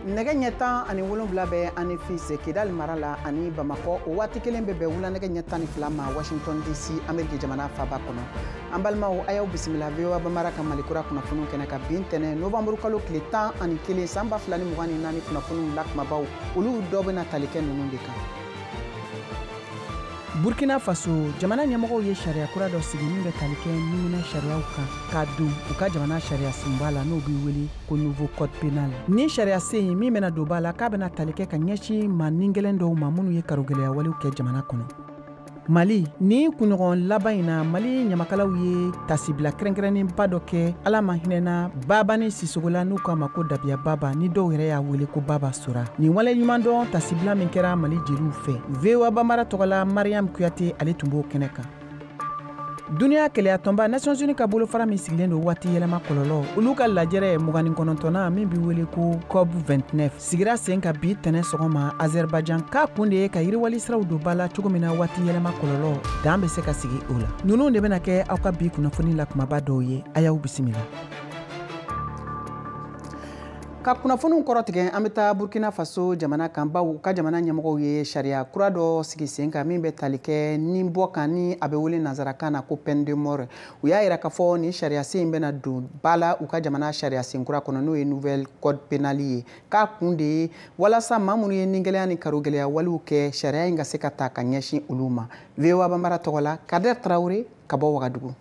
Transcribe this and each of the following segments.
Nɛgɛ ɲɛ 17 bɛ Anefis Kidali mara la ani Bamakɔ. O waati kelen bɛ bɛn wula nɛgɛ ɲɛ 12 ma Washington DC, Ameriki jamana faba kɔnɔ. An balimaw, a y'aw bisimila VOA Bambara ka Malikura kunnafoniw kɛnɛ kan bi ntɛnɛn novembre kalo tile 11 san 2024. Kunnafoniw la kumabaw, olu dɔ bɛna tali kɛ ninnu de kan. Burkina Faso jamana ɲɛmɔgɔw ye sariya kura dɔ sigi min bɛ tali kɛ niminɛ sariyaw kan k'a don u ka jamana sariya sunba la, n'o bɛ wele ko nouveau code pénal. Ni sariya sen min bɛna don ba la, k'a bɛna tali kɛ ka ɲɛsin maa nigɛlɛn dɔw ma minnu ye karogɛlɛya walew kɛ jamana kɔnɔ. Mali, ni kunɲɔgɔn laban in na, Mali ɲamakalaw ye tasibila kɛrɛnkɛrɛnnenba dɔ kɛ Ala ma hinɛna Babani Sisogo la, n'u k'a ma ko Dabiya Baba, ni dɔw yɛrɛ y'a wele ko Baba Sora. Nin wale ɲumandɔn tasibila min kɛra Mali jeliw fɛ, VOA Bambara tɔgɔla Mariam Kuyate, ale tun b'o kɛnɛ kan. Duniya kelenyatɔnba Nations Unies ka bolofara min sigilen don waati yɛlɛma kɔlɔlɔ, olu ka lajɛrɛ 29nan min be wele ko COP 29 sigira sen ka bi tɛnɛ sɔgɔma Azerbaïdjan, k'a kun de ye ka yiriwali siraw don ba la cogo min na waati yɛlɛma kɔlɔlɔ dan be se ka sigi o la. Ninnu de bena kɛ aw ka bi kunnafoni la kumaba dɔw ye. A y'aw bisimila. Ka kunnafoniw kɔrɔtigɛ, an bɛ taa Burkina Faso jamana kan, baw ka jamana ɲɛmɔgɔw ye sariya kura dɔ sigi sen kan min bɛ tali kɛ ni bɔ kan, ni a bɛ wele nanzarakan na ko peine de mort. U y'a yira k'a fɔ nin sariya sen in bɛna don ba la u ka jamana sariya sen kura kɔnɔ, n'o ye nouvelle code pénal ye, k'a kun de ye walasa maa minnu ye nigɛlɛya ni karogɛlɛya walew kɛ, sariya in ka se ka ta ka ɲɛsin olu ma. VOA Bambara tɔgɔ la, Kader Traoré ka bɔ Wagadugu.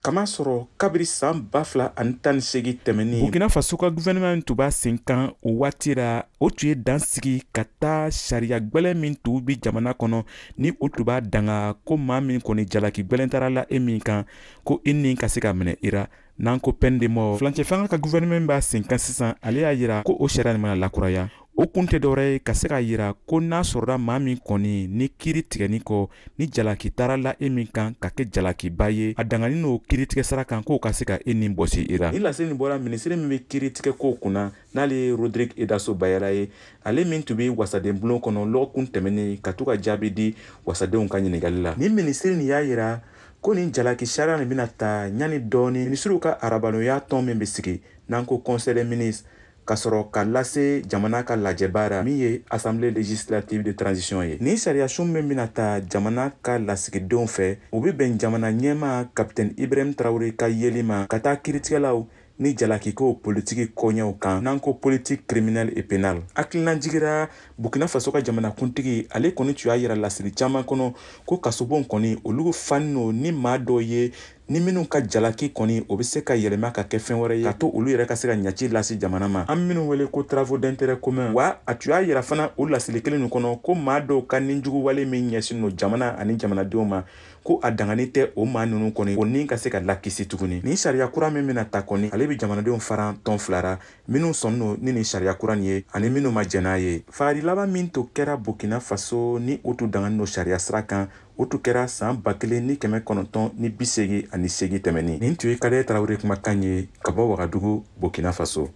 Kama sɔrɔ kabiri san 2018 tɛmɛnin, Burkina Faso ka gouvernement tun b'a sen kan o waati ra, o tun ye dan sigi ka taa sariya gwɛlɛn min tun bi jamana kɔnɔ, ni o tun b'a danga ko maa min kɔni jalaki gwɛlɛn taara la e min kan, ko i ni ka se ka minɛ i ra, n'an ko peine de mort. Furancɛ fanga ka gouvernement b'a sen kan sisan, ale y'a yira ko o sariya nin mana lakuraya, o kun tɛ dɔwɛrɛ ye ka se k'a yira ko n'a sɔrɔla maa min kɔni ni kiiri tigɛni kɔ, ni jalaki taara la e min kan ka kɛ jalakiba ye, a dangani n'o kiiritigɛ sira kan, k'o ka se ka e nin bɔsi i la. Ni laseli nin bɔra minisiri min bɛ kiiri tigɛ kow kunna, n'ale ye Rodrigue Edasso Bayala ye, ale min tun bɛ wasaden bulon kɔnɔ lɔgɔkun tɛmɛnen ka to ka jaabi di wasadenw ka ɲininkali la. Ni minisiri nin y'a yira ko nin jalaki sariya nin bɛna ta ɲani dɔɔni minisiriw ka arabanoya tɔn min bɛ sigi, n'an ko conseil des ministres, ka sɔrɔ ka lase jamana ka lajɛba ra, min ye assemblée législative de transition ye. Nin sariyasun min bɛna ta jamana ka lasigidenw fɛ, o bɛ bɛn jamana ɲɛma capitaine Ibrahim Traoré ka yeli ma ka taa kiiritigɛlaw ni jalakikow politiki koɲɛw kan, n'an ko politique criminelle et pénale. Hakilina jigira, Burkina Faso ka jamanakuntigi, ale kɔni tun y'a yira laseli caman kɔnɔ ko kasobon kɔni olu fani no ni maa dɔw ye, ni minnu ka jalaki kɔni o bɛ se ka yɛlɛma ka kɛ fɛn wɛrɛ ye, ka to olu yɛrɛ ka se ka ɲaci lase jamana ma, an minnu wele ko travaux d'intérêt commun. Wa a tun y'a yira fana o laseli kelen nin kɔnɔ ko maa dɔw ka nijugu wale min ɲɛsin no jamana ani jamanadenw ma, ko a dangani tɛ o maa ninnu kɔni o ni ka se ka lakisi tuguni. Nin sariya kura min bɛna ta kɔni, ale bɛ jamanadenw faran tɔn fila ra, minnu sɔnnen don ni nin sariya kura nin ye ani minnu ma jɛn n'a ye. Fagali laban min to kɛra Burkina Faso ni o tun dangani don sariya sira kan, o tun kɛra san 1988 tɛmɛnin. Nin tun ye Kader Traoré kumakan ye ka bɔ Wagadugu, Burkina Faso.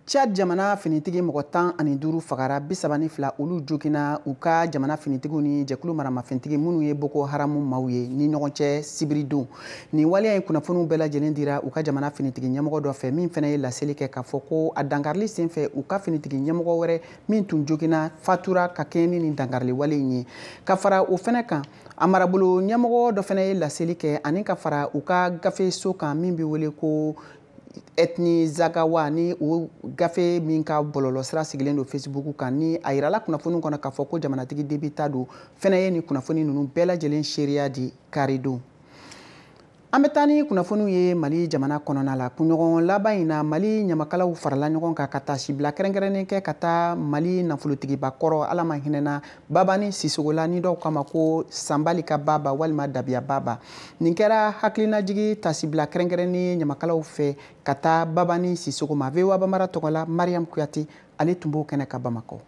Tchad jamana finitigi mɔgɔ 15 fagara, 32 olu jogina u ka jamana finitigiw ni jɛkulu maramafɛntigi minnu ye Boko Haram maaw ye ni ɲɔgɔn cɛ sibiridon. Nin waleya in kunnafoniw bɛɛ lajɛlen dira u ka jamana finitigi ɲɛmɔgɔ dɔ fɛ, min fana ye laseli kɛ k'a fɔ ko a dankarili senfɛ, u ka finitigi ɲɛmɔgɔ wɛrɛ min tun jogina fatura ka kɛɲɛ ni nin dankarili wale in ye. Ka fara o fana kan, a marabolo ɲɛmɔgɔ dɔ fana ye laseli kɛ ani ka fara u ka gafe so kan min bɛ wele ko Ethnie Zaghawa, ni o gafe min ka bɔlɔlɔsira sigilen don Facebook kan, ni a yirala kunnafoni kɔnɔ k'a fɔ ko jamanatigi Déby ta don, fɛnɛ ye nin kunnafoni ninnu bɛɛ lajɛlen seereya di karidon. An bɛ taa ni kunnafoniw ye Mali jamana kɔnɔna la. Kunɲɔgɔn laban in na, Mali ɲamakalaw farala ɲɔgɔn kan ka taasibila kɛrɛnkɛrɛnnen kɛ ka taa Mali nafolotigiba kɔrɔ, Ala ma hinɛna Babani Sisogo la, ni dɔw k'a ma ko Sanbali ka Baba walima Dabiya Baba. Nin kɛra hakilinajigi taasibila kɛrɛnkɛrɛnnen ɲamakalaw fɛ ka taa Babani Sisogo ma. VOA Bambara tɔgɔ la, Mariam Kuyate, ale tun b'o kɛnɛ ka Bamakɔ.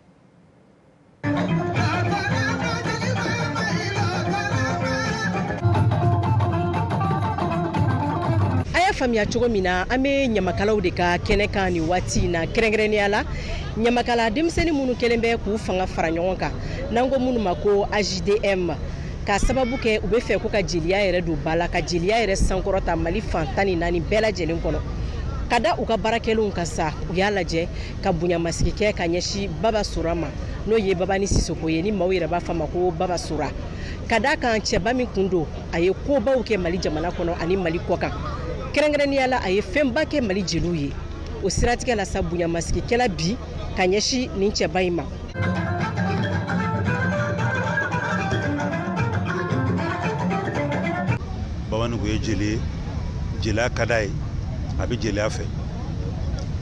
Faamuya cogo min na, an bɛ ɲamakalaw de ka kɛnɛ kan nin waati in na, kɛrɛnkɛrɛnnenya la ɲamakala denmisɛnnin minnu kɛlen bɛ k'u fanga fara ɲɔgɔn kan, n'an ko minnu ma ko AJDM, k'a sababu kɛ u bɛ fɛ ko ka jeliya yɛrɛ don ba la, ka jeliya yɛrɛ sankɔrɔta Mali fan 14 bɛɛ lajɛlen kɔnɔ. Ka da u ka baarakɛlenw kan sa, u y'a lajɛ ka bonyamasigi kɛ ka ɲɛsin Baba Sora ma, n'o ye Babani Sisoko ye, ni maaw yɛrɛ b'a fɔ a ma ko Baba Sora. Ka da kan cɛba min kun don, a ye kobaw kɛ Mali jamana kɔnɔ ani Mali kɔ kan. Kɛrɛnkɛrɛnnenya la, a ye fɛnba kɛ Mali jeliw ye. O siratigɛ la sa, bonyamasigi kɛla bi ka ɲɛsin nin cɛba in ma. Babani kun ye jeli ye, jeliya ka d'a ye, a bɛ jeliya fɛ,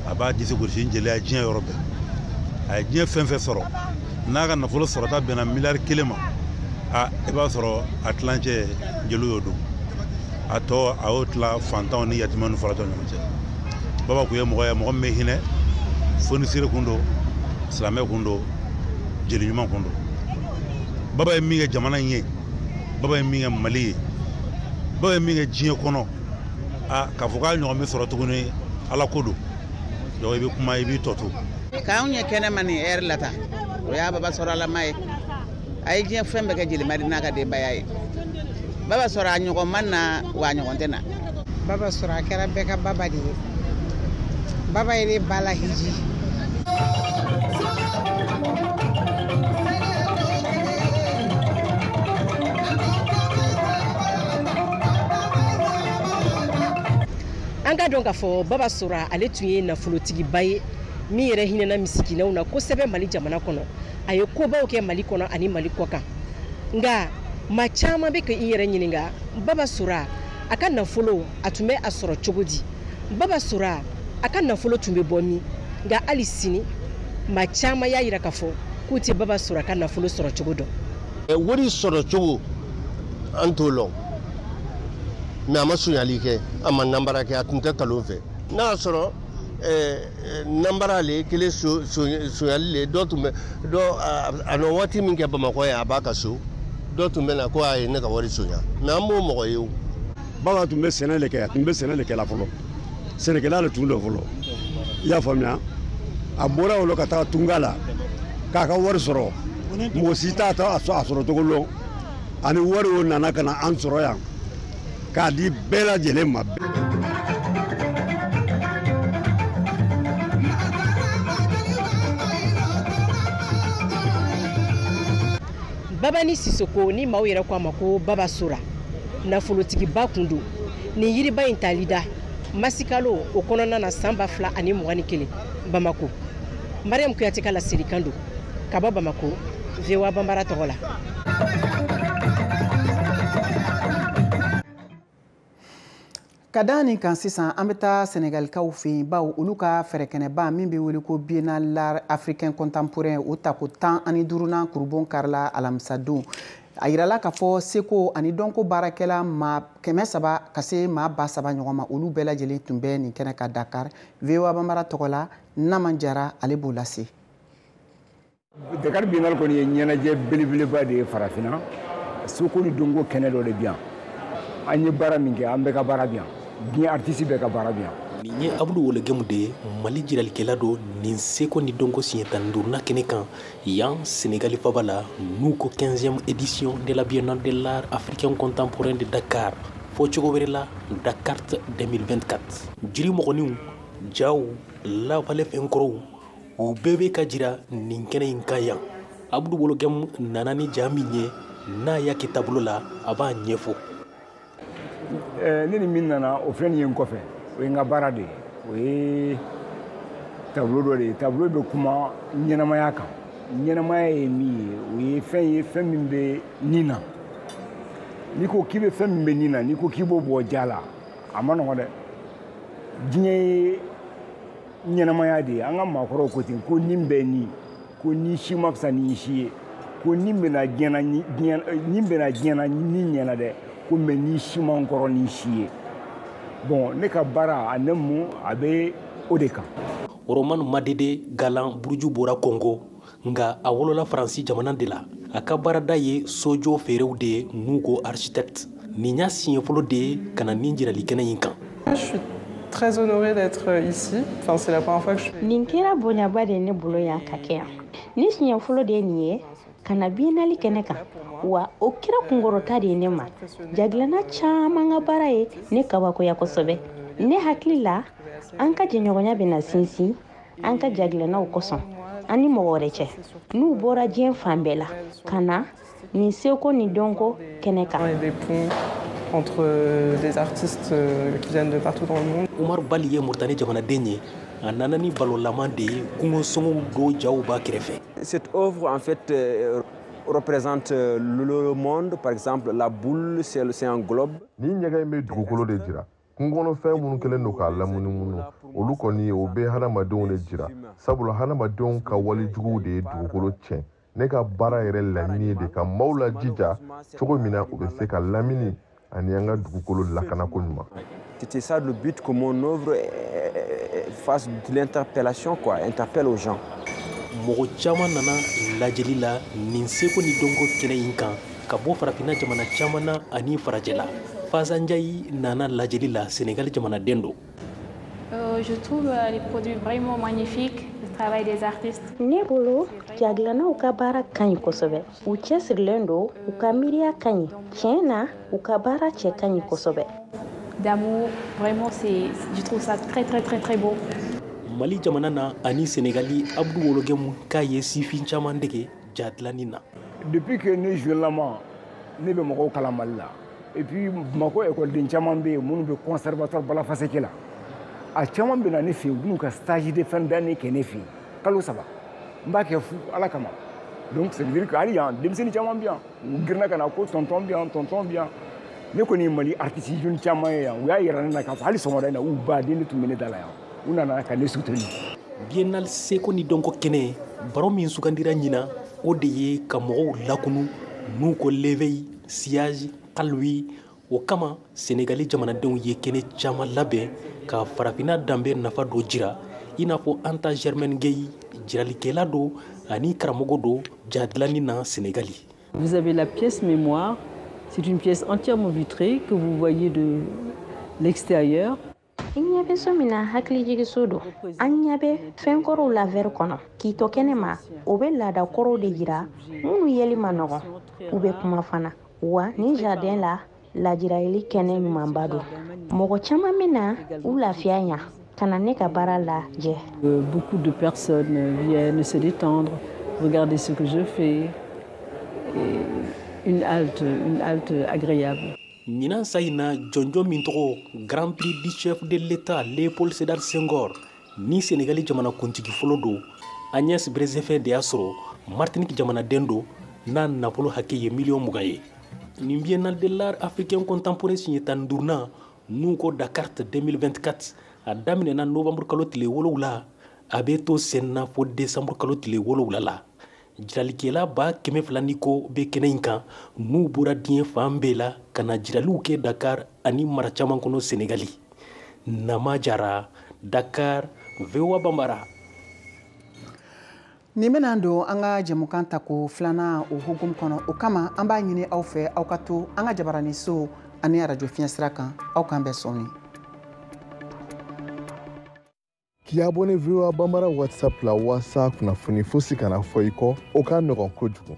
a b'a disi gosi ni jeliya diɲɛ yɔrɔ bɛɛ. A ye diɲɛ fɛn fɛn sɔrɔ, n'a ka nafolo sɔrɔta bɛnna miliyari 1 ma, a i b'a sɔrɔ a tilancɛ jeliw y'o don, a tɔ a y'o tila fantanw ni yatimɛw ni falatɔw ni ɲɔgɔn cɛ. Baba kun ye mɔgɔ ye, mɔgɔ min bɛ hinɛ, fonisire kun don, silamɛ kun don, jeli ɲuman kun don. Baba ye min kɛ jamana in ye, Baba ye min kɛ Mali ye, Baba ye min kɛ diɲɛ kɔnɔ, a k'a fɔ k'a ɲɔgɔn bɛ sɔrɔ tuguni, Ala ko don. Donc i bɛ kuma, i b'i tɔ to. K'anw ye kɛnɛma nin ɛri la tan, o y'a Baba sɔrɔlama ye. A ye diɲɛ fɛn bɛɛ kɛ jelimadi n'a ka denbaya ye. Baba sɔrɔ a ɲɔgɔn ma na wa, a ɲɔgɔn tɛ na. Baba sɔrɔ a kɛra bɛɛ ka baba de ye. Baba ye ne ba la hiji. An ka dɔn k'a fɔ Baba Sora, ale tun ye nafolotigiba ye min yɛrɛ hinɛna misikinɛw na kosɛbɛ Mali jamana kɔnɔ. A ye kobaw kɛ Mali kɔnɔ ani Mali kɔ kan. Nka maa caman bɛ ka i yɛrɛ ɲininka, Baba Sora a ka nafolo, a tun bɛ a sɔrɔ cogo di? Baba Sora a ka nafolo tun bɛ bɔ min? Nka hali sini, maa caman y'a yira k'a fɔ k'u tɛ Baba Sora ka nafolo sɔrɔ cogo dɔn. Wari sɔrɔ cogo, an t'o lɔn, mais a ma sonyali kɛ, a ma nanbara kɛ, a tun tɛ kalon fɛ. N'a y'a sɔrɔ nanbara le kelen, sonyali le, dɔ tun bɛ dɔ a nɔ waati min kɛ Bamakɔ yan, a b'a ka so, dɔ tun bɛ na ko a ye ne ka wari sonya, mais an m'o mɔgɔ ye o. Baba tun bɛ sɛnɛ de kɛ, a tun bɛ sɛnɛ de kɛ la fɔlɔ, sɛnɛkɛla de tun don fɔlɔ, i y'a faamuya. A bɔra o la ka taa tunga la k'a ka wari sɔrɔ, mɔgɔ si t'a a sɔrɔ cogo lɔn. Ani wari o nana ka na an sɔrɔ yan k'a di bɛɛ lajɛlen ma. Babani Sisoko, ni maaw yɛrɛ ko a ma ko Baba Sora, nafolotigiba kun don. Nin yiriba in tali da masikalo o kɔnɔna na san 2021 Bamako, Mariam Kuyate ka laselikan don ka bɔ Bamako, VOA Banbara tɔgɔ la. Ka da nin kan sisan, an bɛ taa Sɛnɛgalikaw fɛ yen, bawo olu ka fɛrɛkɛnɛba min bɛ wele ko Biennale l'art africain contemporain, o tako 15nan kurubon karila alamisadon. A yirala k'a fɔ seko ani dɔnko baarakɛla maa 300 ka se maa 3000 ɲɔgɔn ma, olu bɛɛ lajɛlen tun bɛ nin kɛnɛ ka Dakar. VOA Banbara tɔgɔ la, Naman Jara, ale b'o lase. Dakar Biennale kɔni ye ɲɛnajɛ belebeleba de ye farafinna. Seko ni dɔnko kɛnɛ dɔ de bi yan. An ye baara min kɛ, an bɛɛ ka baara bi yan, diɲɛ artiste bɛɛ ka baara bi yan. Nin ye Abudu Wologɛmu de ye, Mali jiralikɛla don nin seko ni dɔnko siɲɛ 15nan kɛnɛ kan yan Senegali faba la, n'u ko 15e édition de la Biennale de l'art africain contemporain de Dakar, fɔ cogo wɛrɛ la Dakar 2024. Jiri mɔgɔninw, jaw, lawale fɛnkɔrɔw, u bɛɛ bɛ ka jira nin kɛnɛ in kan yan. Abudu Wologɛmu nana ni ja min ye, n'a y'a kɛ taabolo la, a b'a ɲɛfɔ. Ne ni min nana, o filɛ nin ye n kɔfɛ, o ye n ka baara de ye. O ye tableau dɔ de ye. Tableau bɛ kuma ɲɛnamaya kan. Ɲɛnamaya ye min ye, o ye fɛn ye, fɛn min bɛ nin na. N'i ko k'i bɛ fɛn min bɛ nin na, n'i ko k'i b'o bɔ ja la, a ma nɔgɔn dɛ. Diɲɛ ye ɲɛnamaya de ye. An ka maakɔrɔw ko ten ko nin bɛ nin, ko ni si ma fisa ni si ye, ko nin bɛna diɲɛ na, nin bɛna diɲɛ na ni ɲɛna dɛ, ko mais ni si man kɔrɔ ni si ye. Bon, ne ka baara a ne mun a bɛ o de kan. Roman Madede Galan Buruju bɔra Kongo, nka a wolola Faransi jamana de la. A ka baarada ye sojɔ feerew de ye, n'u ko architecte. Nin y'a siɲɛ fɔlɔ de ye ka na nin jirali kɛnɛ in kan. Je suis très honorée d'être ici. Enfin, c'est la première fois que je suis. Nin kɛra bonyaba de ne bolo yan ka kɛ yan. Ni siɲɛ fɔlɔ de ye nin ye ka na biennale kɛnɛ kan, wa o kɛra kunkɔrɔta de ye ne ma. Jagilanna caman ka baara ye ne kabakoya kosɛbɛ. Ne hakili la, an ka jɛɲɔgɔnya bɛna sinsin an ka jagilannaw kosɔn an ni mɔgɔ wɛrɛ cɛ n'u bɔra diɲɛ fan bɛɛ la ka na nin seko ni dɔnko kɛnɛ kan. Entre des artistes qui viennent de partout dans le monde. Umar Bali ye Mauritanie jamanaden ye, a nana ni balolama de ye kungosɔngɔw dɔw jaw b'a kɛrɛfɛ. Cette œuvre en fait représente le monde, par exemple la boule, c'est un globe. Ni ɲɛgɛn in bɛ dugukolo de jira. Kungokɔnɔfɛn minnu kɛlen don k'a lamunumunu, olu kɔni o bɛ hadamadenw de jira, sabula hadamadenw ka walejuguw de ye dugukolo tiɲɛ. Ne ka baara yɛrɛ laɲini ye de ka maaw lajija cogo min na u bɛ se ka lamini ani an ka dugukolo lakanako ɲuman. C'était ça le but, que mon œuvre fasse de l'interpellation, quoi, interpelle aux gens. Mɔgɔ caman nana lajɛli la nin seko ni dɔnko kɛnɛ in kan ka bɔ farafinna jamana caman na ani farajɛla. Faza Ndiaye nana lajɛli la, Sénégal jamanaden don. Je trouve les produits vraiment magnifiques, le travail des artistes. Ne bolo, jagilannaw ka baara ka ɲi kosɛbɛ. U cɛsirilen don, u ka miiriya ka ɲi. Tiɲɛ na, u ka baara cɛ ka ɲi kosɛbɛ. D'amour, vraiment, c'est, je trouve ça très très très très beau. Mali jamana na ani Sénégali, Abdou Wologemu k'a ye sifin caman dege ja dilanni na. Depuis que ne jeune-lama, ne bɛ mɔgɔw kalan Mali la. Et puis Bamakɔ ekɔliden caman bɛ yen minnu bɛ conservatoire Balafaseke la. A caman bɛ na ne fɛ yen, u b'u ka stage de fin d'année kɛ ne fɛ yen kalo 3. N b'a kɛ fu Ala kama. Donc ça veut dire que hali yan denmisɛnnin caman bɛ yan, u girinna ka na ko tonton bɛ yan, tonton bɛ yan. Ne kɔni ye Mali artiste jeune caman ye yan, u y'a yira ne na k'a fɔ hali sɔgɔmada in na u baden de tun bɛ ne da la yan, u nana ka ne soutenir. Biennale seko ni dɔnko kɛnɛ, baro min sugandira ɲinan, o de ye ka mɔgɔw lakunu n'u ko l'éveil, sillage, kalwi. O kama Senegali jamanadenw ye kɛnɛ caman labɛn ka farafinna danbe nafa dɔ jira, i n'a fɔ Anta Germaine Gueye, jiralikɛla don ani karamɔgɔ don ja dilanni na Senegali. Vous avez la pièce mémoire, c'est une pièce entièrement vitrée que vous voyez de l'extérieur. I ɲɛ bɛ so min na, hakilijigiso don. An ɲɛ bɛ fɛn kɔrɔw la verre kɔnɔ k'i to kɛnɛ ma, o bɛ laada kɔrɔw de jira minnu yeli ma nɔgɔn. U bɛ kuma fana wa nin jardin la lajirali kɛnɛ ɲumanba don. Mɔgɔ caman bɛ na u lafiya yan ka na ne ka baara lajɛ. Beaucoup de personnes viennent se détendre, regarder ce que je fais. Et une halte agréable. Ɲinan sa in na, jɔnjɔn min tɔgɔ Grand Prix du chef de l'État Léopold Sédar Senghor ni Sénégali jamanakuntigi fɔlɔ don, Agnès Brezefin de y'a sɔrɔ, Martinique jamanaden don, n'a nafolo hakɛ ye miliyɔn 20 ye. Nin Biennale de l'art africain contemporain siɲɛ 15nan n'u ko Dakar 2024, a daminɛna novembre kalo tile 7, a bɛ to sen na fo décembre kalo tile 7 la. Jiralikɛla 200 ni kɔ bɛ kɛnɛ in kan n'u bɔra diɲɛ fan bɛɛ la ka na jiraliw kɛ Dakar ani mara caman kɔnɔ Senegali. Nama Jara, Dakar, VOA Bambara. Nin bɛna don an ka jɛmukan tako filanan o hukumu kɔnɔ. O kama an b'a ɲini aw fɛ, aw ka to an ka jabaraniso ani arajo fiɲɛ sira kan. Aw k'an bɛn sɔɔni. K'i abonné VOA Bambara WhatsApp la walasa kunnafoni fosi kana fɔ i kɔ, o ka nɔgɔn kojugu.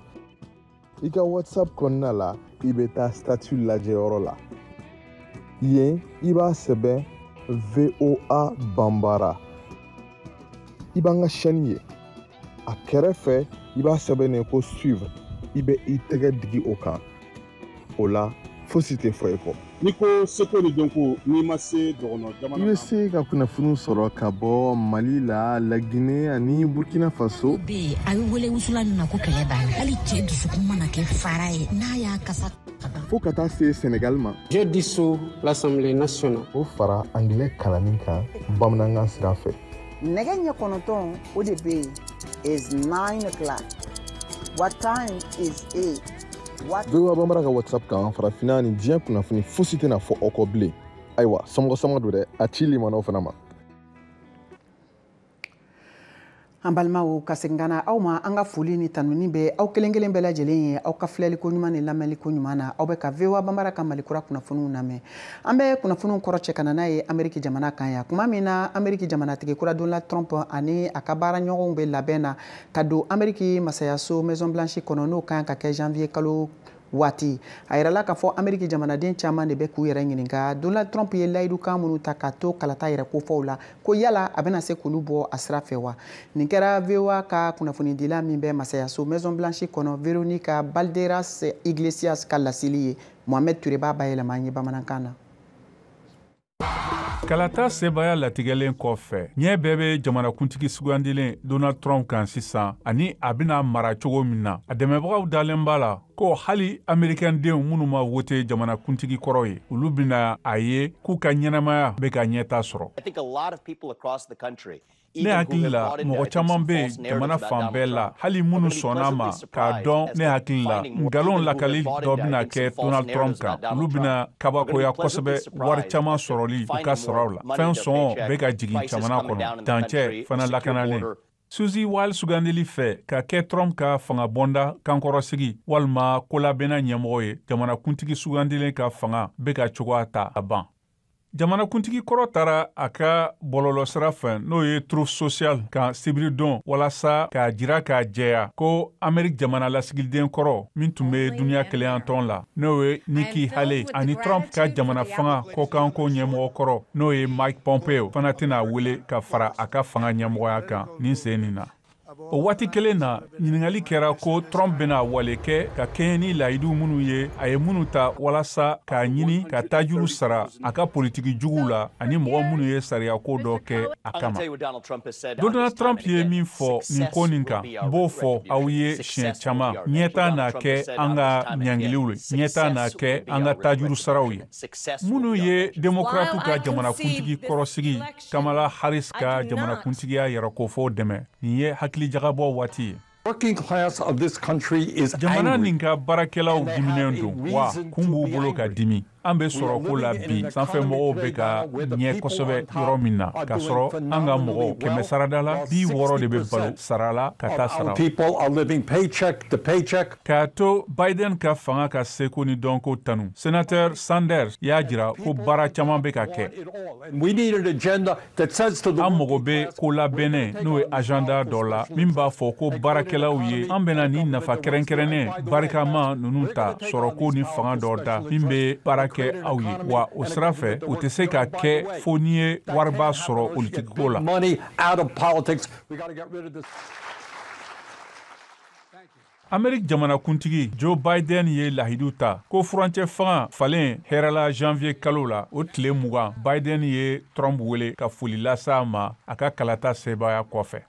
I ka WhatsApp kɔnɔna la, i bɛ taa statut lajɛyɔrɔ la. Yen, i b'a sɛbɛn VOA Bambara. I b'an ka chaîne ye. A kɛrɛfɛ, i b'a sɛbɛn ko suivre. I bɛ i tɛgɛ digi o kan. O la, fosi tɛ fɔ i kɔ. N'i ko seko ni dɔnko, n'i ma se dɔgɔnɔ jamana, i bɛ se ka kunnafoniw sɔrɔ ka bɔ Mali la, Laginɛ ani Burkina Faso. Bɛ yen, a bɛ wele wusulan min ma ko kɛlɛ b'a la. Hali cɛ dusukun mana kɛ fara ye, n'a y'a kasa fo ka taa se Sénégal ma. Je dissous l'Assemblée nationale. O fara anglais kalanni kan bamanankan sira fɛ. Nɛgɛ ɲɛ 9 o de bɛ yen is 9 o'clock. What time is it? VOA Bambara ka WhatsApp kan, farafinna ni diɲɛ kunnafoni fosi tɛna fɔ aw kɔ bilen. Ayiwa, somɔgɔ sama don dɛ, a ci limanaw fana ma. An balimaw, ka segin ka na aw ma, an ka foli ni tanuni bɛ aw kelen kelen bɛɛ lajɛlen ye aw ka filɛliko ɲuman ni lamɛnliko ɲuman na. Aw bɛ ka VOA Bambara ka Mali kura kunnafoniw lamɛn. An bɛ kunnafoniw kɔrɔ cɛ ka na n'a ye Ameriki jamana kan yan. Tuma min na Ameriki jamanatigi kura Donald Trump ani a ka baaraɲɔgɔnw bɛ labɛn na ka don Ameriki masayaso Maison Blanche kɔnɔ, n'o kan ka kɛ janvier kalo waati. A yirala k'a fɔ Ameriki jamanaden caman de bɛ k'u yɛrɛ ɲininka Donald Trump ye layidukan minnu ta k'a to kalata yɛrɛ kofɔw la, ko yala a bɛna se k'olu bɔ a sira fɛ wa? Nin kɛra VOA ka kunnafonidila min bɛ masayaso Maison Blanche kɔnɔ, Veronica Balderas Iglesias ka laseli ye. Mohamed Touré b'a bayɛlɛma an ye bamanankan na. Kalata sebaaya latigɛlen kɔfɛ, ɲɛ bɛɛ bɛ jamanakuntigi sugandilen Donald Trump kan sisan ani a bɛna mara cogo min na. A dɛmɛbagaw dalen b'a la ko hali amerikɛndenw minnu ma wote jamanakuntigi kɔrɔ ye, olu bɛna a ye k'u ka ɲɛnamaya bɛ ka ɲɛta sɔrɔ. Ne hakili la, mɔgɔ caman bɛ yen jamana fan bɛɛ la, hali minnu sɔnna ma k'a dɔn, ne hakili la, nkalon lakali dɔ bɛna kɛ Donald Trump kan. Olu bɛna kabakoya kosɛbɛ wari caman sɔrɔli u ka saraw la. Fɛn sɔngɔ bɛ ka jigin jamana kɔnɔ, dancɛ fana lakanalen. Susie Wiles sugandili fɛ ka kɛ Trump ka fangabonda kankɔrɔsigi walima kolabɛnna ɲɛmɔgɔ ye, jamanakuntigi sugandilen ka fanga bɛ ka cogoya ta a ban. Jamanakuntigi kɔrɔ taara a ka bɔlɔlɔsira fɛ, n'o ye Truth Social kan, sibiridon, walasa k'a jira k'a jɛya ko Ameriki jamana lasigiden kɔrɔ min tun bɛ duniya kelenyatɔn la, n'o ye Nikki Haley, ani Trump ka jamana fanga kɔkanko ɲɛmɔgɔ kɔrɔ, n'o ye Mike Pompeo, fana tɛna wele ka fara a ka fanga ɲɛmɔgɔya kan nin sen nin na. O waati kelen na, ɲininkali kɛra ko Trump bɛna wale kɛ ka kɛɲɛ ni layidu minnu ye a ye minnu ta walasa k'a ɲini ka tajuru sara a ka politiki juguw la ani mɔgɔ minnu ye sariyako dɔ kɛ a kama. Donald Trump ye min fɔ nin ko nin kan, n b'o fɔ aw ye siɲɛ caman: ɲɛta na kɛ an ka ɲangiliw ye, ɲɛta na kɛ an ka tajuru saraw ye. Minnu ye Demokratiw ka jamanakuntigi kɔrɔsigi Kamala Harris ka jamanakuntigiya yɛrɛkofɔ dɛmɛ, nin ye hakili jagabɔ waati ye. Jamana nin ka baarakɛlaw diminen don, wa kun b'u bolo ka dimi. An bɛ sɔrɔko la bi, sanfɛmɔgɔw bɛ ka ɲɛ kosɛbɛ yɔrɔ min na, k'a sɔrɔ an ka mɔgɔw 100 sarada la, 60 de bɛ balo sara la ka taa sara. K'a to Biden ka fanga ka seko ni dɔnko tanu, Sénateur Sanders y'a jira ko baara caman bɛ ka kɛ. An mago bɛ ko labɛnnen, n'o ye agenda dɔ la min b'a fɔ ko baarakɛlaw ye, an bɛna ni nafa kɛrɛnkɛrɛnnen barikama ninnu ta sɔrɔko ni fanga dɔ da min bɛ baara kɛ aw ye, wa o sira fɛ, o tɛ se ka kɛ fo n'i ye wariba sɔrɔ politikiko la. Ameriki jamanakuntigi Joe Biden ye lahidu ta ko furancɛ fanga falen hɛrɛla janvier kalo la, o tile 20. Biden ye Trump wele ka foli lase a ma a ka kalata sebaaya kɔfɛ.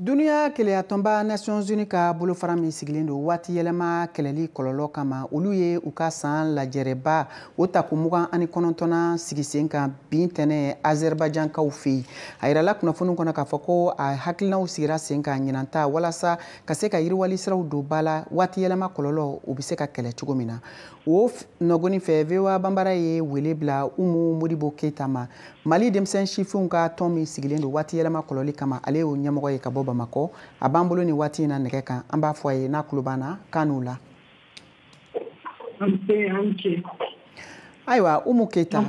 Duniya kelenyatɔnba Nations Unies ka bolofara min sigilen don waati yɛlɛma kɛlɛli kɔlɔlɔ kama, olu ye u ka san lajɛrɛba o tako 29nan sigi sen kan bi ntɛnɛn Azerbaïdjankaw fɛ yen. A yirala kunnafoni kɔnɔ k'a fɔ ko a hakilinaw sigira sen kan ɲinan ta walasa ka se ka yiriwali siraw don ba la, waati yɛlɛma kɔlɔlɔ o bɛ se ka kɛlɛ cogo min na. O nɔgɔni fɛ, VOA Banbara ye wele bila Umu Modibo Keyita ma, Mali denmisɛn sifinw ka tɔn min sigilen don waati yɛlɛma kɔlɔli kama, ale y'o ɲɛmɔgɔ ye ka bɔ Bamakɔ. A b'an bolo nin waati in na nɛgɛ kan, an b'a fɔ a ye n'a tulo b'an na k'a n'u la. Ayiwa Umu Keyita,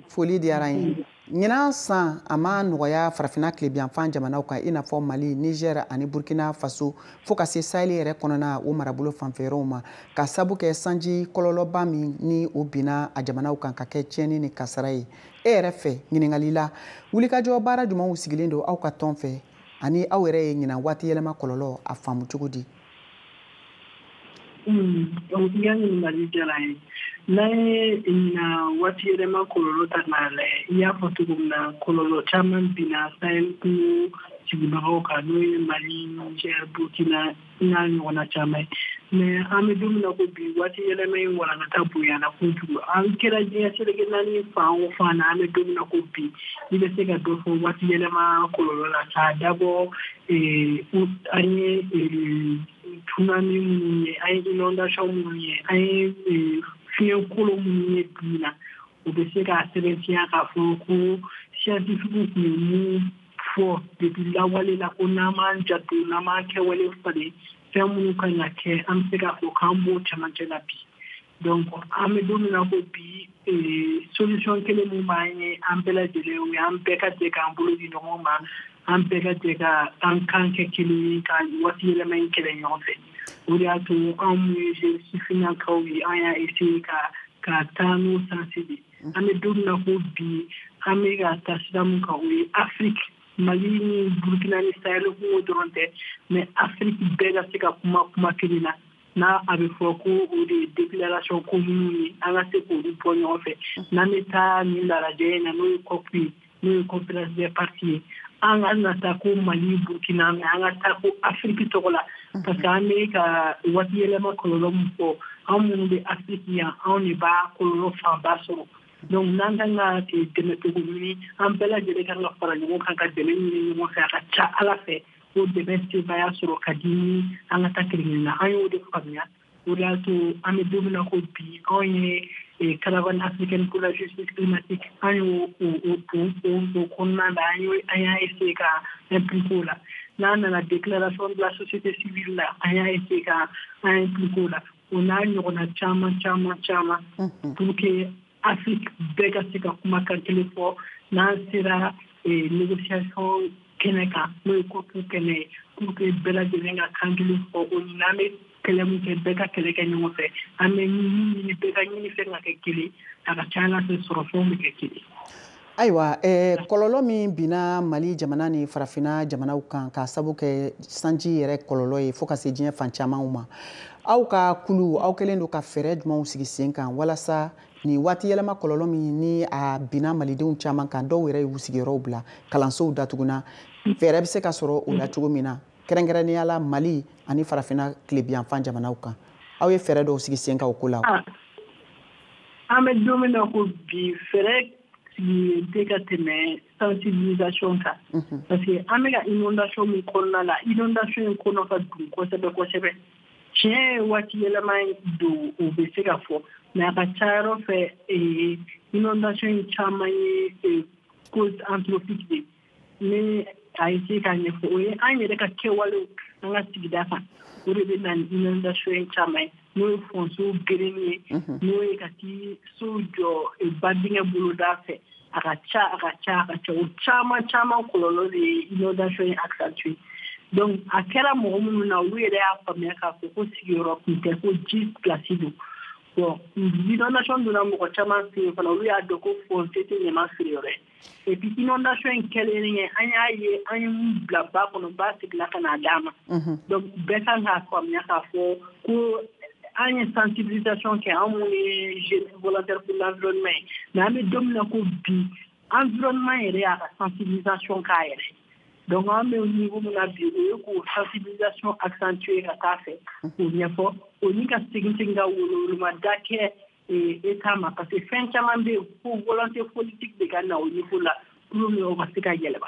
foli diyara n ye. Ɲinan san a ma nɔgɔya farafinna tilebinyanfan jamanaw kan, i n'a fɔ Mali, Niger ani Burkina Faso, fo ka se Sahel yɛrɛ kɔnɔna o marabolo fanfɛyɔrɔw ma, ka sabu kɛ sanji kɔlɔlɔba min ni o binna a jamanaw kan ka kɛ tiɲɛni ni kasara ye. E yɛrɛ fɛ, ɲininkali la, wulikajɔ baara jumɛnw sigilen don aw ka tɔn fɛ ani aw yɛrɛ ye ɲinan waati yɛlɛma kɔlɔlɔ a faamu cogo di? I ka ɲininkali diyara n ye. N'an ye ɲinan waati yɛlɛma kɔlɔlɔ ta k'a lajɛ, i y'a fɔ cogo min na, kɔlɔlɔ caman binna Sahel kungo sigibagaw kan, n'o ye Mali, Niger, Burkina n'a ɲɔgɔnna caman ye. Mais an bɛ don min na ko bi, waati yɛlɛma in walankata bonyana kojugu. An kɛra diɲɛ seleke naani fan o fan na, an bɛ don min na ko bi, i bɛ se ka dɔ fɔ waati yɛlɛma kɔlɔlɔ la k'a dabɔ an ye tsunami minnu ye, an ye inondation minnu ye, an ye fiɲɛ kolon minnu ye bi na, o bɛ se k'a sɛbɛntiya k'a fɔ ko scientifique tun ye mun fɔ depuis lawale la, ko n'an m'an janto, n'an m'an kɛwale falen, fɛn minnu kan ka kɛ, an bɛ se k'a fɔ k'an b'o cɛmancɛ la bi. Donc an bɛ don min na ko bi, solution kelen min b'an ye an bɛɛ lajɛlen, o ye an bɛɛ ka jɛ k'an bolo di ɲɔgɔn ma, an bɛɛ ka jɛ ka an kan kɛ kelen ye ka waati yɛlɛma in kɛlɛ ɲɔgɔn fɛ. O de y'a to anw minnu ye jeune sifinnakaw ye, an y'a essayer ka taa n'o sens de. An bɛ don min na ko bi, an bɛ ka taa sira min kan, o ye Afrique, Mali ni Burkina ni Sahel kungo dɔrɔn tɛ, mais Afrique bɛɛ ka se ka kuma kuma kelen na. N'a a bɛ fɔ ko o de ye déclaration commune ye, an ka se k'olu bɔ ɲɔgɔn fɛ. N'an bɛ taa nin lajɛ in na, n'o ye COP ye, n'o ye conférence des parties ye, an ka na taa ko Mali, Burkina, mais an ka taa ko Afrique tɔgɔ la, parce que an bɛ ka waati yɛlɛma kɔlɔlɔ min fɔ, anw minnu bɛ Afrique yan, anw de b'a kɔlɔlɔ fanba sɔrɔ. Donc n'an kan ka dɛmɛ cogo ɲini, an bɛɛ lajɛlen kan ka fara ɲɔgɔn kan ka dɛmɛ ɲini ɲɔgɔn fɛ. A ka ca Ala fɛ, o dɛmɛ sebaaya sɔrɔ ka di ni an ka taa kelen kelen na. An y'o de faamuya, o de y'a to an bɛ don min na ko bi, anw ye Caravane africaine pour la justice climatique, an y'o o kɔnɔna la, an y'a essayer ka impliquer o la. N'an nana déclaration de la société civile la, an y'a essayer ka an impliquer o la, o n'a ɲɔgɔnna caman caman caman, pour que Afrique bɛɛ ka se ka kumakan kelen fɔ n'an sera négociation kɛnɛ kan, n'o ye COP kɛnɛ ye, pour que bɛɛ lajɛlen ka kan kelen fɔ. O ni n'an bɛ kɛlɛ min kɛ, bɛɛ ka kɛlɛ kɛ ɲɔgɔn fɛ. An bɛ min ɲini, bɛɛ ka ɲini fɛn ka kɛ kelen, a ka ca Ala fɛ, sɔrɔ fɛnw bɛ kɛ kelen. Ayiwa, kɔlɔlɔ min binna Mali jamana ni Farafinna jamanaw kan k'a sabu kɛ sanji yɛrɛ kɔlɔlɔ ye fo ka se diɲɛ fan camanw ma, aw ka kulu, aw kɛlen don ka fɛɛrɛ jumɛnw sigi sen kan walasa nin waati yɛlɛma kɔlɔlɔ min ni a binna malidenw caman kan, dɔw yɛrɛ y'u sigiyɔrɔw bila, kalansow datuguna, fɛɛrɛ bɛ se ka sɔrɔ o la cogo min na, kɛrɛnkɛrɛnnenya la Mali ani Farafinna tilebiyanfan jamanaw kan? Aw ye fɛɛrɛ dɔw sigi sen kan o ko la? An bɛ don min na ko bi, fɛɛrɛ sigilen tɛ ka tɛmɛ sensibilisation kan, parce que an bɛ ka inondation min kɔnɔna la, inondation in kɔnɔ ka dun kosɛbɛ kosɛbɛ. Tiɲɛ ye, waati yɛlɛma don, o bɛ se ka fɔ, mais a ka ca yɔrɔ fɛ, inondation in caman ye cause anthropique de ni a essayer k'a ɲɛfɔ, o ye an yɛrɛ ka kɛwalew an ka sigida kan, o de bɛ na ni inondation in caman ye, n'o ye fossés gerenni ye, n'o ye ka t'i sow jɔ ba dingɛ boloda fɛ. A ka ca, a ka ca, a ka ca, o caman caman kɔlɔlɔ de ye inondation in accentuer. Donc a kɛra mɔgɔ minnu na, olu yɛrɛ y'a faamuya k'a fɔ ko sigiyɔrɔ kun tɛ, ko ji place don. Bon, inondation donna mɔgɔ caman fɛ yen fana, olu y'a dɔn ko fossé tɛ ɲama feere yɔrɔ ye. Et puis inondation in kɛlen ye, an y'a ye, an ye mun bila ba kɔnɔ, ba seginna ka n'a d'a ma. Donc bɛɛ kan k'a faamuya k'a fɔ ko an ye sensibilisation kɛ, an minnu ye jeunes volontaires pour l'environnement ye. Mais an bɛ don min na ko bi, environnement yɛrɛ y'a ka sensibilisation k'a yɛrɛ ye. Donc an bɛ niveau min na bi, o ye k'o sensibilisation accentuer ka taa fɛ, k'o ɲɛfɔ, o ni ka segin segin ka welewelemada kɛ État ma, parce que fɛn caman bɛ yen ko volonté politique de ka na o niveau la pour que o ka se ka yɛlɛma.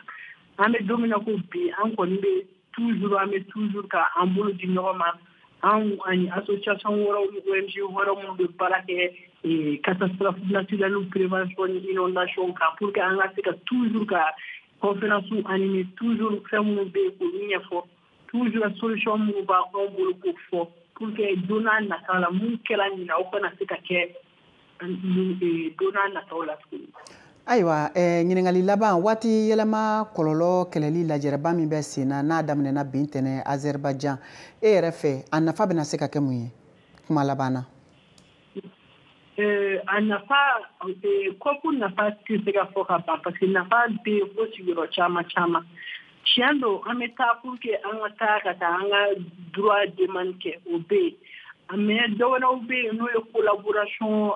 An bɛ don min na ko bi, an kɔni bɛ toujours, an bɛ toujours ka an bolo di ɲɔgɔn ma, anw ani association wɛrɛw ni ONG wɛrɛw minnu bɛ baara kɛ catastrophe naturelle prévention ni inondation kan, pour que an ka se ka toujours ka conférence animer, toujours fɛn minnu bɛ yen k'olu ɲɛfɔ, toujours solution minnu b'anw bolo k'o fɔ, pour que don n'a nataw la, mun kɛra ɲinan, o kana se ka kɛ don n'a nataw la tuguni. Ayiwa, ɲininkali laban: waati yɛlɛma kɔlɔlɔ kɛlɛli lajɛrɛba min bɛ sen na, n'a daminɛna bi ntɛnɛn Azerbaïdjan, e yɛrɛ fɛ, a nafa bɛna se ka kɛ mun ye, kuma laban na? A nafa, COP nafa tɛ se ka fɔ ka ban, parce que nafa bɛ yen fo sigiyɔrɔ caman caman. Tiɲɛ don, an bɛ taa pour que an ka taa ka taa an ka droit demande kɛ, o bɛ yen, mais dɔ wɛrɛw bɛ yen, n'o ye collaboration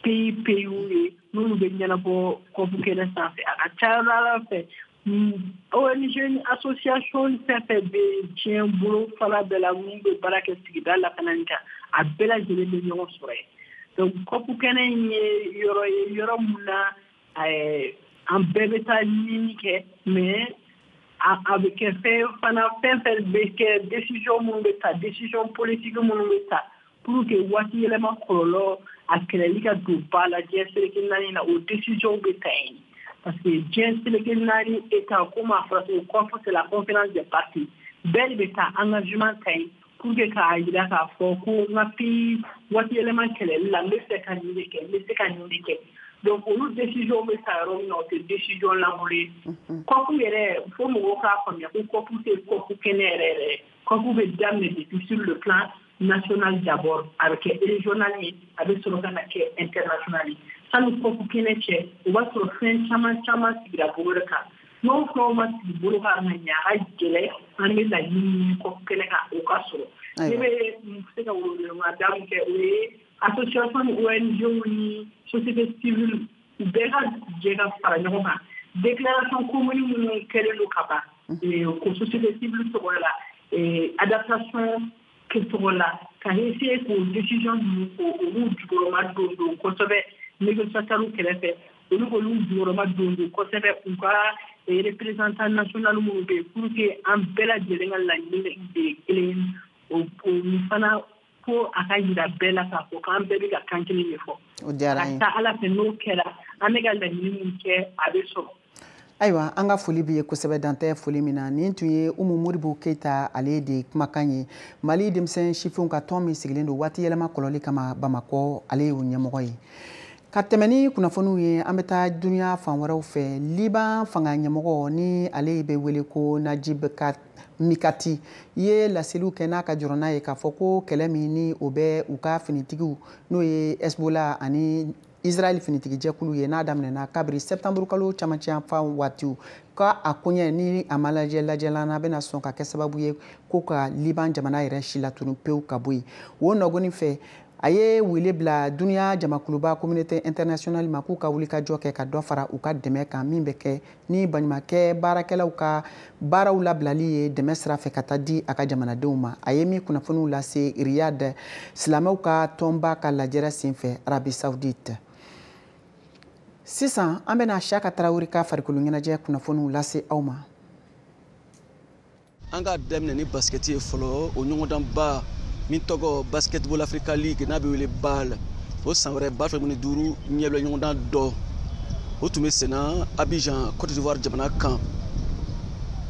pays pays ye, n'olu bɛ ɲɛnabɔ COP kɛnɛ sanfɛ. A ka ca Ala fɛ, ONG ni association fɛn fɛn bɛ diɲɛ bolo fara bɛɛ la mun bɛ baara kɛ sigida lakanani kan, a bɛɛ lajɛlen bɛ ɲɔgɔn sɔrɔ yen. Donc COP kɛnɛ in ye yɔrɔ ye, yɔrɔ mun na an bɛɛ bɛ taa ɲini kɛ, mais a bɛ kɛ fɛn fana, fɛn fɛn bɛ kɛ, décision minnu bɛ ta, décision politique minnu bɛ ta pour que waati yɛlɛma kɔlɔlɔ a kɛlɛli ka don ba la diɲɛ seleke naani na, o décision bɛ ta yen. Parce que diɲɛ seleke naani État, komi a fɔra cogo, COP, c'est la conférence des parties, bɛɛ de bɛ taa engagement ta yen pour que k'a jira k'a fɔ ko n ka pays, waati yɛlɛma kɛlɛli la, n bɛ fɛ ka nin de kɛ, n bɛ se ka nin de kɛ. Donc olu décision bɛ ta yɔrɔ min na, o tɛ décision lankolon ye. COP yɛrɛ, fo mɔgɔw k'a faamuya ko COP tɛ COP kɛnɛ yɛrɛ yɛrɛ ye. COP bɛ daminɛ depuis sur le plan national d'abord, a bɛ kɛ régional ye, a bɛ sɔrɔ ka na kɛ international ye. Sani COP kɛnɛ cɛ, o b'a sɔrɔ fɛn caman caman sigira bolo wɛrɛ kan. N'o fɛnw ma sigi bolo kan ka ɲɛ, a ka gɛlɛn an bɛ laɲini min COP kɛnɛ kan, o ka sɔrɔ. Ne bɛ se ka weleweleda min kɛ, o ye association ni ONG ni société civile, u bɛɛ ka jɛ ka fara ɲɔgɔn kan. Déclaration commune minnu kɛlen don ka ban ko société civile tɔgɔ la, adaptation tɔgɔ la, ka essayer k'o décision ninnu, k'olu jukɔrɔma don don kosɛbɛ négociateurs kɛrɛfɛ, olu k'olu jukɔrɔma don don kosɛbɛ u ka représentant national minnu bɛ yen, pour que an bɛɛ lajɛlen ka laɲini de ye kelen o fana, ko a ka yira bɛɛ la k'a fɔ k'an bɛɛ bɛ ka kan kelen de fɔ. O diyara an ye. Ka taa Ala fɛ, n'o kɛra, an bɛ ka laɲini min kɛ, a bɛ sɔrɔ. Ayiwa, an ka foli b'i ye kosɛbɛ, dantɛ foli min na. Nin tun ye Umu Modibo Keyita ale de kumakan ye, Mali denmisɛn sifinw ka tɔn min sigilen don waati yɛlɛma kɔlɔli kama Bamakɔ, ale y'o ɲɛmɔgɔ ye. Ka tɛmɛ ni kunnafoniw ye, an bɛ taa duniya fan wɛrɛw fɛ. Liban fanga ɲɛmɔgɔ ni ale bɛ wele ko Najib Mikati ye laseliw kɛ n'a ka jɔrɔna ye k'a fɔ ko kɛlɛ min ni o bɛ u ka finitigiw, n'o ye Hezbollah ani Israël finitigijɛkulu ye, n'a daminɛna kabiri septembre kalo camancɛ yanfan waatiw, ka a koɲɛ ni a ma lajɛ lajɛla n'a bɛna sɔn ka kɛ sababu ye ko ka Liban jamana yɛrɛ si latunu pewu ka bɔ yen. O nɔgɔni fɛ, a ye wele bila duniya jamakuluba communauté internationale ma k'u ka wulikajɔ kɛ ka dɔ fara u ka dɛmɛ kan, min bɛ kɛ ni baɲumankɛ baarakɛlaw ka baaraw labilali ye dɛmɛ sira fɛ ka taa di a ka jamanadenw ma. A ye min kunnafoniw lase Riyad, silamɛw ka tɔnba ka lajɛrɛ senfɛ Arabie Saoudite. Sisan an bɛna Siaka Tarawele ka farikolo ɲɛnajɛ kunnafoniw lase aw ma. An k'a daminɛ ni basikɛti ye fɔlɔ. O ɲɔgɔndanba min tɔgɔ Basketball Africa League, n'a bɛ wele BAL, o san wɛrɛ 2025 ɲɛbila ɲɔgɔndan dɔ, o tun bɛ senna Abidjan, Côte d'Ivoire jamana kan.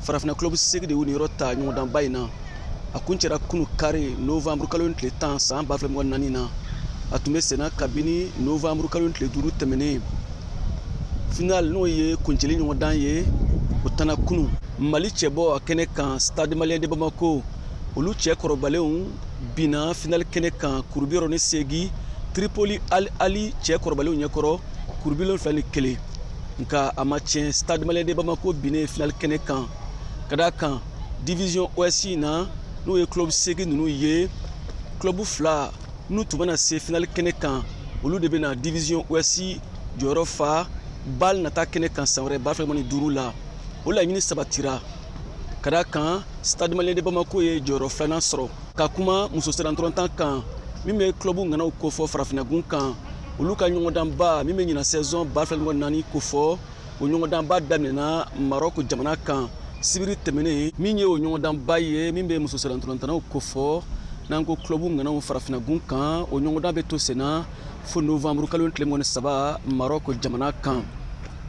Farafinna club 8 de y'u niyɔrɔ ta ɲɔgɔndanba in na. A kuncɛra kunu kari novembre kalo tile 10 san 2024 na. A tun bɛ senna kabini novembre kalo tile 5 tɛmɛnen. Final, n'o ye kuncɛli ɲɔgɔndan ye, o tana kunu. Mali cɛbɔ a kɛnɛ kan, Stade Malien de Bamako, olu cɛ kɔrɔbalenw binna final kɛnɛ kan kuru 68 Tripoli Al Ali cɛ kɔrɔbalenw ɲɛkɔrɔ, kuru 71. Nka a ma tiɲɛ, Stade Malien de Bamako binnen final kɛnɛ kan, ka d'a kan division Ouest na, n'o ye club 8 ninnu ye, club 2 n'u tun bɛna se final kɛnɛ kan, olu de bɛna division Ouest jɔyɔrɔ fa BAL nata kɛnɛ kan san wɛrɛ 2025 la. O laɲini sabatira, ka d'a kan Stade Malien de Bamako ye jɔyɔrɔ filanan sɔrɔ. Ka kuma muso sirantɔrɔntan kan min bɛ club ŋanaw kofɔ farafinnagun kan, olu ka ɲɔgɔndanba min bɛ ɲina saison 2024 kofɔ, o ɲɔgɔndanba daminɛna Maroc jamana kan sibiri tɛmɛnen. Min ye o ɲɔgɔndanba ye min bɛ muso sirantɔrɔntannaw kofɔ, n'an ko club ŋanaw farafinnagun kan, o ɲɔgɔndan bɛ to senna fo novembre kalo tile 23 Maroc jamana kan.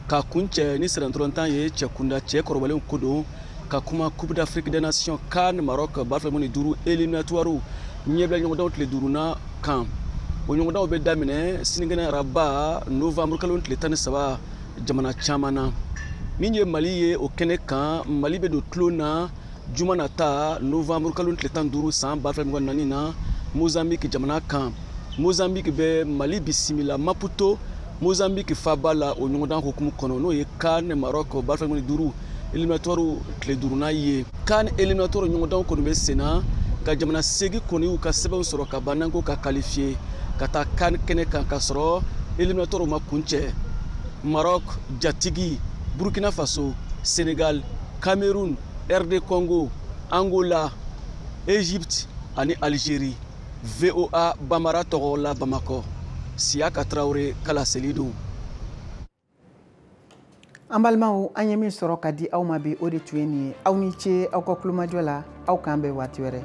Ka kuncɛ ni sirantɔrɔntan ye cɛ kunda, cɛ kɔrɔbalenw ko don, ka kuma Coupe d'Afrique des Nations CAN Maroc 2025 éliminatoire ɲɛbila ɲɔgɔndanw tile 5nan kan. O ɲɔgɔndanw bɛ daminɛ sinikɛnɛ araba novembre kalo tile 13 jamana caman na. Min ye Mali ye o kɛnɛ kan, Mali bɛ don tulon na juma nata novembre kalo tile 15 san 2024 na Mozambique jamana kan. Mozambique bɛ Mali bisimila Maputo, Mozambique faba la, o ɲɔgɔndan hukumu kɔnɔ, n'o ye CAN Maroc 2025 éliminatoire tile 5nan ye. CAN éliminatoire ɲɔgɔndanw kɔni bɛ senna ka jamana 8 kɔni y'u ka sɛbɛnw sɔrɔ ka ban, n'an ko ka qualifier ka taa CAN kɛnɛ kan, ka sɔrɔ éliminatoire ma kuncɛ. Maroc jatigi, Burkina Faso, Sénégal, Cameroun, RD Congo, Angola, Égypte ani Algérie. VOA Bambara tɔgɔ la Bamakɔ, Siaka Traoré kala seli don. An balimaw, an ye min sɔrɔ ka di aw ma bi, o de tun ye nin ye. Aw ni ce aw ka kulomajɔ la. Aw k'an bɛn waati wɛrɛ.